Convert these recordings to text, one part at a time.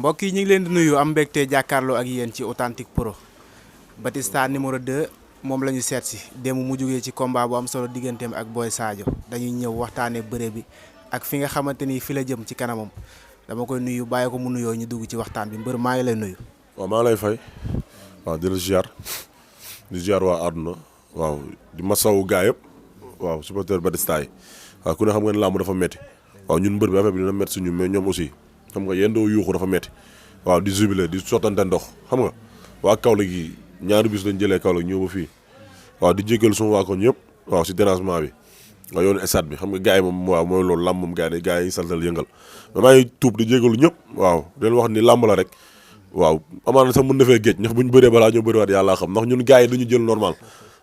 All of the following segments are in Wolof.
mbokk yi ñu ngi leen di nuyu am mbégte jàkkaarloo ak yéen ci Authentique Pro Batista numéro 2 moom la ñu seet si démb mu jógee ci combat bu am solo digganteem ak Boy Sadio dañuy ñëw waxtaanee bëre bi ak fi nga xamante ni fi la jëm ci kanamam dama koy nuyu bàyyi ko mu nuyoo ñu dugg ci waxtaan bi mbër maa ngi lay nuyu. waaw maa ngi lay fay waaw di la ziar waa àdduna waaw di masawu gaa yëpp waaw supporter Batista yi waaw ku ne xam nga ne làmb dafa metti waaw ñun mbër bi affaire bi dina metti si ñun mais ñoom aussi xam nga yéen doo yuuxu dafa metti waaw di jubilé di sottante ndox xam nga waa Kaolack gi ñaari bis lañ jëlee Kaolack ñëw ba fii waaw di jégalu suma waa koñ yëpp waaw si dérangement bi waaw yoonu stade bi xam nga gars yi moom waaw mooy loolu làmb moom gars yi saltal yëngal mais maa ngi tuub di jégalu ñëpp waaw di leen wax ni làmb la rek waaw amaana sax mën na fee géej ndax bu ñu bëree balaa ñoo bëriwaat yàlla xam ndax ñun gars yi duñu jël normal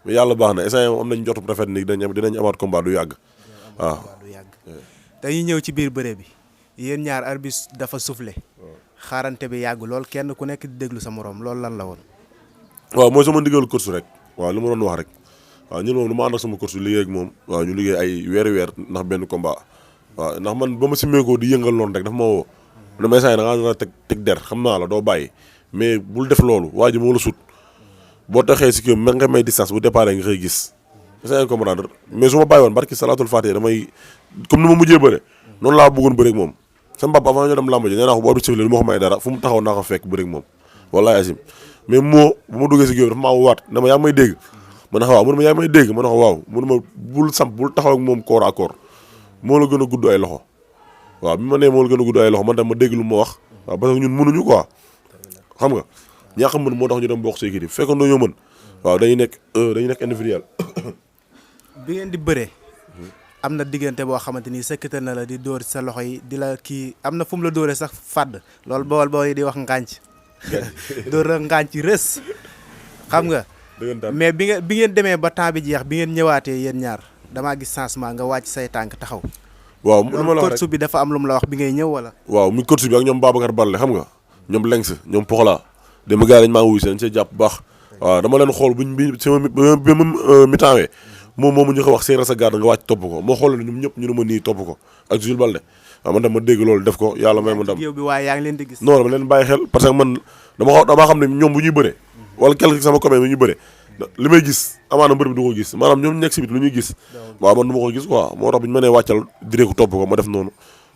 mais yàlla baax na instant am nañ jotu rafet ni dinañ amaat combat du yàgg waaw. dañuy ñëw ci biir bëre bi yéen ñaar arbitre dafa soufflé xaarante bi yàgg lool kenn ku nekk di déglu sa morom loolu lan la woon. waaw mooy sama ndigalu course rek waaw li ma doon wax rek waaw ñun moom du ma ànd ak sama course liggéey ak moom waaw ñu liggéey ay weer ndax benn combat waaw ndax man ba ma simeekoo di yëngal noonu rek dafa ma woo damay saa yi da ngaa nar a teg der xam naa la doo bàyyi mais bul def loolu waa ji moo la sut boo taxee si kii nga may distance bu départ nga xëy gis esa comprendre mais su ma bàyyi woon barki salaatul faatiha damay comme ni ma mujjee bëre noonu laa bëggoon bëre ak moom sama papa avant ñoo dem làmb ji nee naa ko boo bi sifle lu ma ko may dara fu mu taxaw naa ko fekk bëre ak moom wallahi asim mais moo bu ma duggee si géew dafa maa waat ne ma yaa may dégg ma ne ko waaw mu ne ma yaa may dégg ma ne ko waaw mu ne ma bul samp bul taxaw ak moom corps à corps moo la gën a gudd ay loxo waaw bi ma nee moo la gën a gudd ay loxo man tam ma dégg lu ma wax waaw parce que ñun mënuñu quoi xam nga ñaa xam mën moo tax ñu dem bokk si équipe fekkoon dañoo mën waaw dañuy nekk individuel bi ngeen di bëree am na diggante boo xamante ni sëkkatal na la di dóor sa loxo yi di la kii am na fu mu la dóoree sax fàdd loolu bool yi di wax ngànc dóor la ngànc rës xam nga mais bi ngeen demee ba temps bi jeex bi ngeen ñëwaatee yéen ñaar damaa gis changement nga wàcc say tànk taxaw waaw dama la wax coach bi dafa am lu mu la wax bi ngay ñëw wala waaw muy coach bi ak ñoom Babacar Balle xam nga ñoom Lengs ñoom Poxla dem gars yi dañ maa wuy seen see jàpp baax waaw dama leen xool bi sama mi-temps moom moomu ñu ko wax séeréer sa garde nga wàcc topp ko moo xool ñoom ñëpp ñu ne ma nii topp ko ak Jules Balde waaw man tam ma dégg loolu def ko yàlla may ma ndam bi waaye yaa ngi leen di gis non dama leen bàyyi xel parce que man damaa xam ne ñoom bu ñuy bëre wala quelque sama commune bu ñuy bëre li may gis amaana mbër bi du ko gis maanaam ñoom nekk si bit lu ñuy gis waaw man du ma ko gis quoi moo tax bu ñu mënee wàccal diree ko topp ko ma def noonu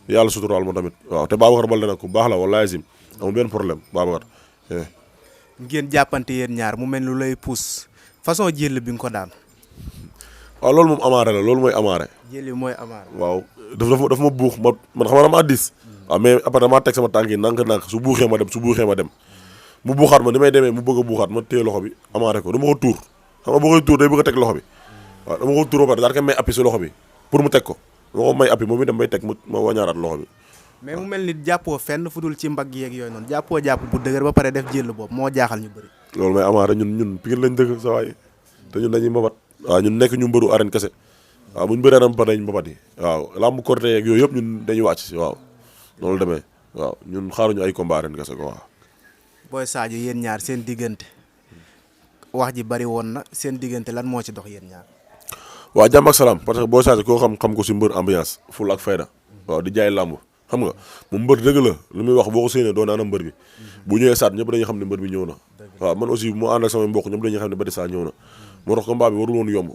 yàlla suturaal ma tamit waaw te Babacar Balde nag ku baax la wallaahi sim amul benn problème Babacar ngeen jàppante yéen ñaar mu mel lu lay pousse façon jël bi nga ko daan waaw loolu moom amaare la loolu mooy amaare jël bi mooy amaare waaw dafa ma buux man xam nga damaa dis waaw mais après damaa teg sama tànk yi nànk su buuxee ma dem mu buuxaat ma ni may demee mu bëgg a buuxaat ma téye loxo bi amaare ko dama ko tuur xam nga boo koy tuur day bëgg a teg loxo bi waaw dama ko tuur ba pare daal ka may appi si loxo bi pour mu teg ko dama ko may appi moom itam may teg ma wañaaraat loxo bi mais mu mel ni jàppoo fenn fu dul ci mbagg yeeg yooyu noonu jàpp bu dëgër ba pare def jël boobu moo jaaxal ñu bëri loolu may amaare ñun Pikine lañ dëgg sa waay te ñun dañuy mbabat waaw ñun nekk ñu mbëru arène kese waaw bu ñu bëree ram pa dañ mbabat yi waaw lamb korte yeeg yooyu yëpp ñun dañuy wàcc si waaw loolu demee waaw ñun xaaruñu ay combat arène kese ko waaw Boy Sadio yéen ñaar seen diggante wax ji bari woon na seen diggante lan moo ci dox yéen ñaar waaw jàmm ak salaam parce que Boy Sadio koo xam ko si mbër ambiance ful ak fayda waaw di jaay lamb xam nga moom mbër dëgg la lu muy wax boo ko séenee doo naana mbër bi bu ñëwee saat ñëpp dañuy xam ne mbër bi ñëw na waaw man aussi mu ànd ak samay mbokk ñëpp dañuy xam ne Batista ñëw na moo tax combat bi warul woon yomb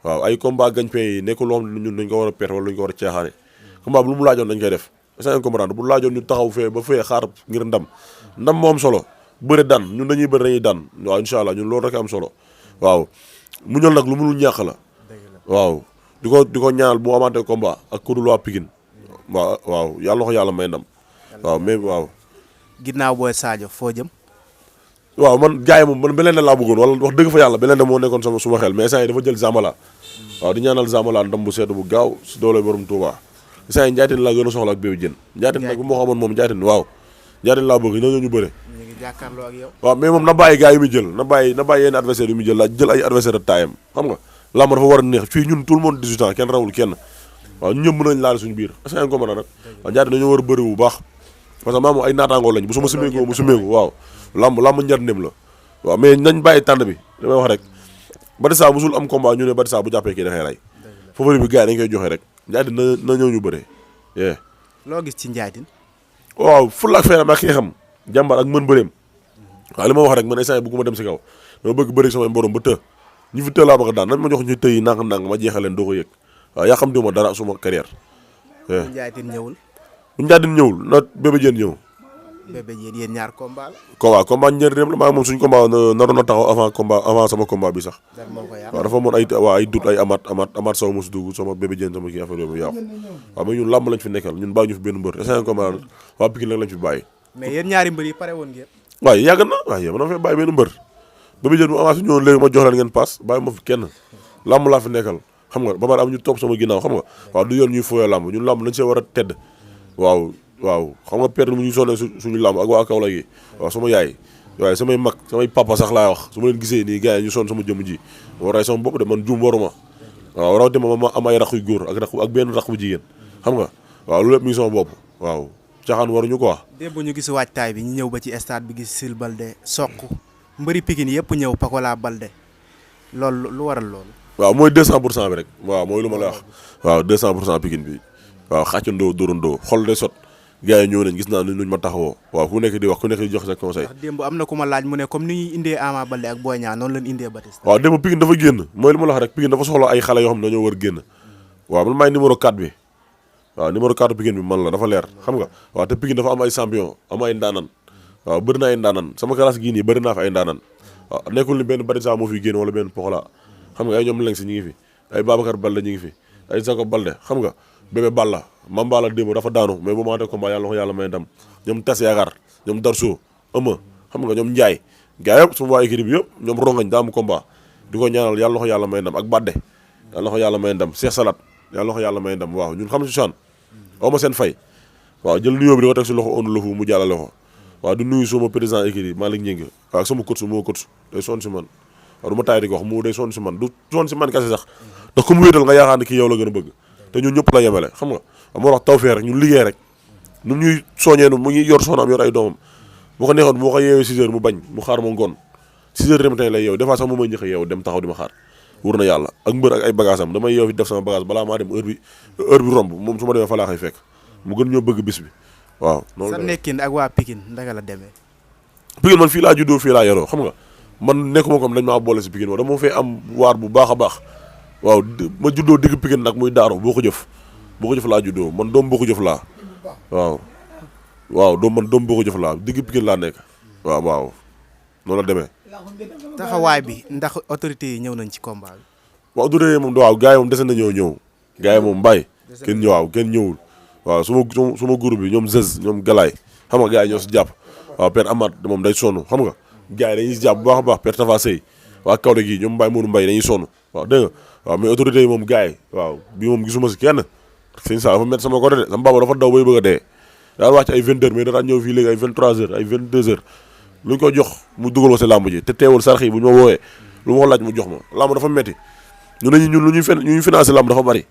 waaw ay combat gagne-pain yi nekkul loo xam ne ñun dañ ko war a perte wala dañ ko war a caaxaane combat bi lu mu laajoon dañ koy def est-ce que comprendre bu laajoon ñu taxaw fee ba fee xaar ngir ndam moom solo bëre daan ñun dañuy bëri dañuy daan waaw incha allah ñun loolu rek am solo waaw mu ñol nag lu mënul ñàkk la waaw di ko ñaanal bu amaatee combat ak kudul waa Pikine waaw yàlla na ko yàlla may ndam waaw mais waaw ginnaaw Boy Sadio foo jëm waaw man gars yi moom man Belende laa bëggoon wala wax dëgg fa yàlla Belende moo nekkoon suma xel mais instant yi dafa jël Zambala waaw di ñaanal Zambala ndam bu sedd bu gaaw si doole borom Touba instant yi Ndiaye laa gën a soxla ak Bébé Diène Ndiaye nag bu ma xamoon moom Ndiaye waaw Ndiaye laa bëgg ñoo ñu bëre ñu ngi jàkkaarloo ak yow waaw mais moom na bàyyi gars yi muy jël na bàyyi yenn adversaire yu muy jël la jël ay adversaire de taayam xam nga lamb dafa war a neex fii ñun tout le monde 18 ans kenn rawul kenn waaw ñu ñëpp mën nañ laal suñu biir est-ce que ko mën a nag waaw Ndiaye dañoo war a bëri bu baax parce que maamu ay naataangoo lañ bu suma simeekoo mu simeeku waaw lamb njarndem la waaw mais nañ bàyyi tànn bi damay wax rek Batista musul am combat ñu ne Batista bu jàppee kii dafay rey favori bi gars yi dañ koy joxe rek Ndiaye na ñëw ñu bëree loo gis ci Ndiaye waaw fulla ak fayda ak ki nga xam jàmbaar ak mën bëreem waaw li ma wax rek man instant bëgguma dem si kaw dama bëgg bëri samay borom ba të ñu fi të laa bëgg daan nañ ma jox ñu tëyi nang ma jeexal leen doo ko yëg waaw yaa xam ma dara suma carrière bu njaaytin ñëwul na Bébé Diène ñëw Bébé Diène yéen ñaar combat la combat njëriñam la maa moom suñu combat naroon na taxaw avant sama combat bi sax waaw dafa moon ay dut ay amaat saw mosu dugg sama Bébé Diène sama kii affaire yooyu yàqu waaw mais ñun làmb lañ fi nekkal ñun bàyyi ñu fi benn mbër essayé combat waa Pikine la lañ fi bàyyi mais yéen ñaari mbër yi pare woon ngeen waaye yàgg na waaye yéen na fee bàyyi benn mbër Bébé Diène mu avancé ñëwoon léegi ma jox leen ngeen paas bàyyi ma fi kenn làmb laa fi nekkal xam nga ba pare am ñu topp sama ginnaaw xam nga waaw du yoon ñuy fooyee làmb ñun làmb lañ see war a tedd waaw xam nga perte mu ñu sonné suñu làmb ak waa Kaolack yi waaw sama yaay waaye samay mag samay papa sax laay wax su ma leen gisee nii gars yi ñu sonn sama jëmm ji moo ray sama bopp de man juum waruma waaw rawatina ma am ay raq yu góor ak benn raq bu jigéen xam nga waaw loolu lépp mi ngi sama bopp waaw caaxaan waruñu quoi. démb ñu gis waajtaay bi ñu ñëw ba ci stade bi gis Sil Balde Sokh mbëri Pikine yëpp ñëw Pakola Balde loolu lu waral loolu. waaw mooy 200% bi rek waaw mooy lu ma la wax waaw 200% Pikine bi waaw xàccandoo dóorandoo xol day sot gars yi ñëw nañ gis naa nuñ ma taxawoo waaw ku nekk di wax ku nekk di jox sa conseil. ndax démb am na ku ma laaj mu ne comme ni ñuy indee Ama Balde ak Boy Niang noonu lañ indee Batista. waaw démb Pikine dafa génn mooy li ma la wax rek Pikine dafa soxla ay xale yoo xam ne dañoo war génn waaw man maay numéro 4 bi waaw numéro 4 Pikine bi man la dafa leer xam nga waaw te Pikine dafa am ay champion am ay ndaanan waaw bëri na ay ndaanan sama classe gii nii bëri naa fi ay ndaanan waaw nekkul ni benn Batista moo fi génn wala benn Pokola xam nga ay ñoom Lengs ñi ngi fi ay Babacar Balde ñi ngi fi ay Jacob Balde xam nga Bébé Balla Mame Balla démb dafa daanu mais bu ma waxee combat yàlla na ko yàlla may ndam ñoom Tas Yaakaar ñoom Darso Ëma xam nga ñoom Ndiaye gars yëpp suma waa équipe bi yëpp ñoom rongañ daa am combat di ko ñaanal yàlla na ko yàlla may ndam ak Badde yàlla na ko yàlla may ndam Cheikh Salat yàlla na ko yàlla may ndam waaw ñun xam si chan aw ma seen fay waaw jël nuyoo bi di ko teg si loxo onu lofu mu jàllale ko waaw du nuyu suma président équipe yi Malick Ngingue waaw sama coach moo coach day sonn si man waaw du ma taay di ko wax mu day sonn si man du sonn si man kese sax ndax ku mu wéetal nga yaakaar ne kii yow la gën a bëgg te ñun ñëpp la yemale xam nga moo tax taw fee rek ñun liggéey rek nu ñuy soññee nu mu ngi yor soxnaam yor ay doomam bu ko neexoon bu ko yeewee 6 heures mu bañ mu xaar ma ngoon 6 heures dem tey lay yeew des fois sax mu may njëkk a yeew dem taxaw di ma xaar wur na yàlla ak mbër ak ay bagage am damay yeew fi def sama bagage balaa maa dem heure bi romb moom su ma demee fa laa koy fekk mu gën ñoo bëgg bis bi waaw sa nekkin ak waa Pikine ndaka la demee Pikine man fii laa juddoo fii laa yoroo xam nga man nekkuma comme dañ maa boole si Pikine dama fee am waar bu baax a baax waaw ma juddoo digg Pikine nag muy daaru boo ko jëf laa juddoo man doom boo ko jëf laa waaw doom boo ko jëf laa digg Pikine laa nekk waaw noonu la demee taxawaay bi ndax autorités yi ñëw nañ ci combat bi waaw autorités yi moom waaw gars yi moom dese na ñëw gars yi moom mbay kenn ñëwul waaw suma groupe bi ñoom Zez ñoom Galaay xam nga gars yi ñoo si jàpp waaw Père Amath moom day sonn xam nga gars yi dañuy si jàpp bu baax a baax Père Tafa Sey waa Kaolack gi ñoom Mbaye Mourou Mbaye dañuy sonn waaw dégg nga waaw mais autorités yi moom gars yi waaw bi moom gisuma si kenn sëñ Sa dafa métti sama côté de sama baba dafa daw bay bëgg a dee daal wàcc ay 20 heures mais daan ñëw fii léegi ay 23 heures ay 22 heures lu ñu ko jox mu dugal ko si làmb ji te teewul sarx yi bu ñu ma woowee lu ma ko laaj mu jox ma làmb dafa métti ñun lu ñuy financé làmb dafa bari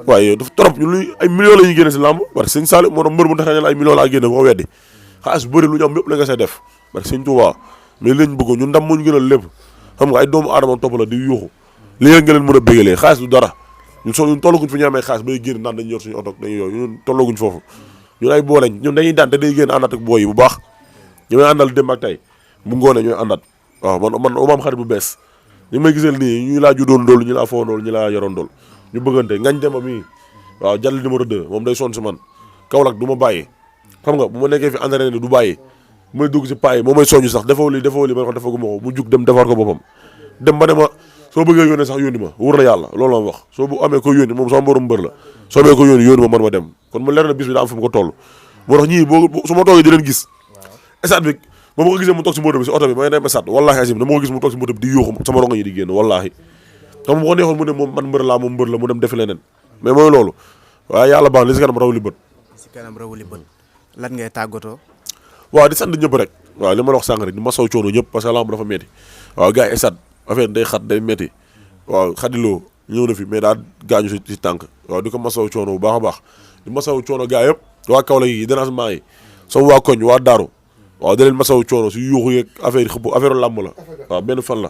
waaye dafa trop ñun luñu ay millions la ñuy génne si làmb parce que sëñ Sall moo tax mbër mu taxee ne la ay millions laa génne bu ko weddi xaalis bëri lu ñu am yëpp la nga say def parce que sëñ Tuubaa mais lañ bëgg ñun ndam moo ñu gënal lépp xam nga ay doomu aadama topp la di yuuxu léegi nga leen mën a bégalee xaalis du dara ñun tollaguñ fi ñu amee xaalis bay génn naan dañuy yor suñu oto dañuy yor ñun tollaguñ foofu ñun ay booleñ ñun dañuy daan te day génn àndaat ak booy yi bu baax ñu may àndal démb ak tey bu ngoonee ñooy àndaat waaw man am xarit bu bees ñu may gisal nii ñu laa juddoon ndool ñu laa foo ndool ñu laa yoroon ndool ñu bëggante ngañ demba mii waaw jàll numéro 2 moom day sonn si man Kaolack du ma bàyyi xam nga bu ma nekkee fi entraîné du bàyyi bu may dugg si paa yi moo may soñu sax defoo li ma ko defaguma ko mu jug dem defar ko boppam dem ba ne ma soo bëggee yónnee sax yónni ma wóor na yàlla loolu la ma wax soo bu amee ko yónni moom sama borom mbër la soo amee ko yónni ma man ma dem kon ma leer na bis bi daa am fu mu ko toll moo tax ñii su ma toogee di leen gis stade bi ba ma ko gisee mu toog si moto bi si oto bi may dem stade wallaahi azim dama ko gis mu toog si moto bi di yuuxu sama rongo yi di génn wallaahi xam bu ko neexoon mu ne moom man mbër laa moom mbër la mu dem defi leneen mais mooy loolu waaye yàlla baax li si kanam raw li bët lan ngay tàggatoo waaw di sant ñëpp rek waaw li ma la wax sànq rek di ma saw coono ñëpp parce que lamb dafa metti waaw gars yi stade affaire day xat day metti waaw xadiloo ñëw na fi mais daa gaañu si tànk waaw di ko ma saw coono bu baax a baax di ma saw coono gars yëpp waa Kaolack yi dérangement yi sama waa koñ waa daaru waaw da leen ma saw coono si yuuxu yeeg affaire xëpp affaire làmb la waaw benn fan la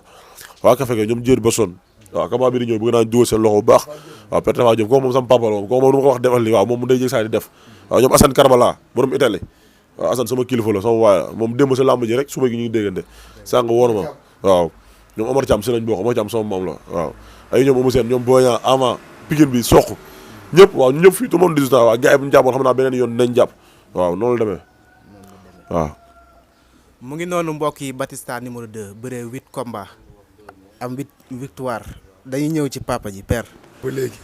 waa Kafe ñoom jër ba son waaw comment bi di ñëw bëgg naa dugal seen loxo bu baax waaw Père Diop kooku moom sama papa la moom kooku moom du ma ko wax defal li waaw moom mu day jëg saa di def waaw ñoom Assane Karbala borom Italie waaw Assane sama kilifa la sama waay la moom démb sa làmb ji rek suba gi ñu ngi déggante sànq woon ma waaw ñoom Omar Thiam si lañ bokk Omar Thiam sama maam la waaw ay ñoom Oumou Sène ñoom Boña Ama Pikine bi soq ñëpp waaw ñëpp fii tout le monde 18 ans waaw gars yi bu ñu jàppoon xam naa beneen yoon dinañ jàpp waaw noonu la demee waaw. mu ngi noonu mbokk yi Batista numéro 2 bëree 8 combats am 8 victoire dañuy ñëw ci papa ji père. ba léegi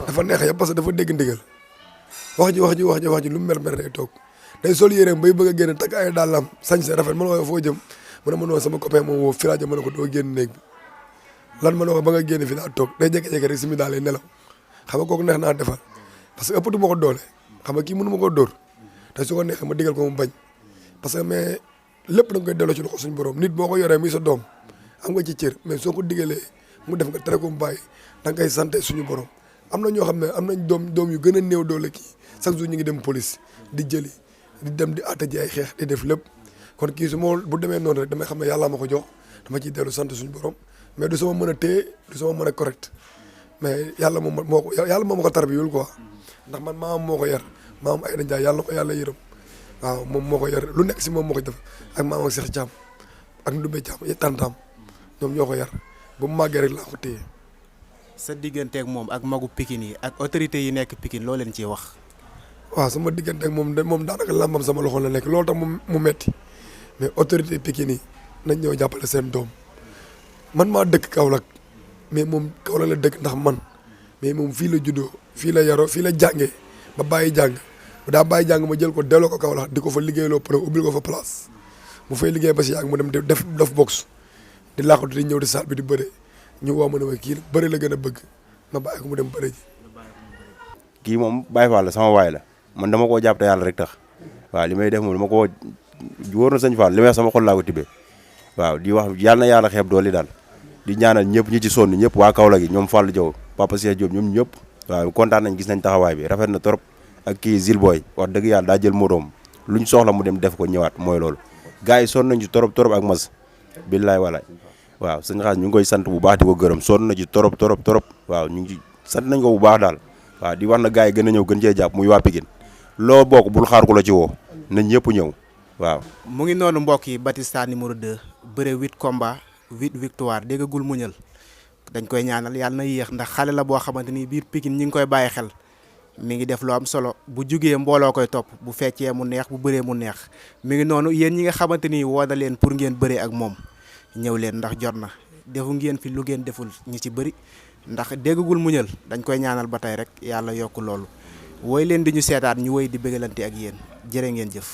dafa neex yëpp parce que dafa dégg ndigal wax ji lu mu mer day toog day sol yéreem bay bëgg a génn takk ay dàllam sañ sa rafet man woo foo jëm mu ne ma noo sama copain moom woo fi laa jëm ma ne ko doo génn néeg bi lan ma ne ko ba nga génn fi laa toog day jékki-jékki rek si mi daal lay nelaw xam nga kooku neex naa defal parce que ëppatu ma ko doole xam nga kii mënu ma koo dóor te su ko neexee ma digal ko mu bañ parce que mais lépp da nga koy delloo ci loxo suñu borom nit boo ko yoree muy sa doom am nga ci cër mais soo ko digalee mu def nga tere ko mu bàyyi da nga koy sant suñu borom am na ñoo xam ne am nañ doom yu gën a néew doole kii chaque jour ñu ngi dem police di jëli di dem di àtte ji ay xeex di def lépp kon kii su ma bu demee noonu rek damay xam ne yàlla ma ko jox dama ciy dellu sant suñu borom mais du sama mën a téye du sama mën a correct mais yàlla moom ma ko tarbiyul quoi ndax man maam moo ko yar maam ay dañ yàlla na ko yàlla yërëm waaw moom moo ko yar lu nekk si moom moo ko def ak maam ak Cheikh Thiam ak Ndoumbé Thiam tantam ñoom ñoo ko yar ba mu màggee rek laa ko téye. sa digganteeg moom ak magu Pikine yi ak autorité yi nekk Pikine loo leen ciy wax. waaw sama digganteeg moom daanaka làmbam sama loxo la nekk loolu tax mu metti mais autorité Pikine yi nañ ñëw jàppale seen doom man maa dëkk Kaolack mais moom Kaolack la dëkk ndax man mais moom fii la juddoo fii la yaroo fii la jàngee ba bàyyi jàng daa bàyyi jàng ma jël ko delloo ko Kaolack di ko fa liggéeyloo pare ubbil ko fa place mu fay liggéey ba si yàgg mu dem def box di laaxatu di ñëw di salle bi di bëre ñu woo ma ne ma kii bëri la gën a bëgg ma bàyyi ko mu dem bëre ji. kii moom Baye Fall la sama waay la man dama koo jàpp te yàlla rek tax waaw li may def moom dama koo wóor na sëñ Fall li may wax sama xol laa ko tibbee waaw di wax yàlla na yàlla xeeb dooli daal di ñaanal ñëpp ñi ci sonn ñëpp waa Kaolack gi ñoom Fall Diaw Papa Cheikh Diop ñoom ñëpp waaw kontaan nañ gis nañ taxawaay bi rafet na trop ak kii Zilboy wax dëgg yàlla daa jël motoom luñ soxla mu dem def ko ñëwaat mooy loolu gars yi sonn nañ ci trop ak mas billaay walaay waaw sëñ Xaas ñu ngi koy sant bu baax di ko gërëm sonn na ci trop waaw ñu ngi sant nañ ko bu baax daal waaw di wax na gars yi gën a ñëw gën cee jàpp muy waa Pikine loo bokk bul xaar ku la ci woo nañ ñëpp ñëw waaw. mu ngi noonu mbokk yi Batista numéro 2 bëre 8 combats 8 victoire déggagul muñal dañ koy ñaanal yàlla na yéex ndax xale la boo xamante ni biir Pikine ñi ngi koy bàyyi xel mi ngi def lu am solo bu jugee mbooloo koy topp bu feccee mu neex bu bëree mu neex mi ngi noonu yéen ñi nga xamante ni woo na leen pour ngeen bëree ak moom ñëw leen ndax jot na defu ngeen fi lu ngeen deful ñi ci bëri ndax déggagul muñal dañ koy ñaanal ba tey rek yàlla yokk loolu woy leen di ñu seetaat ñu woy di bëggalante ak yéen jërë ngeen jëf.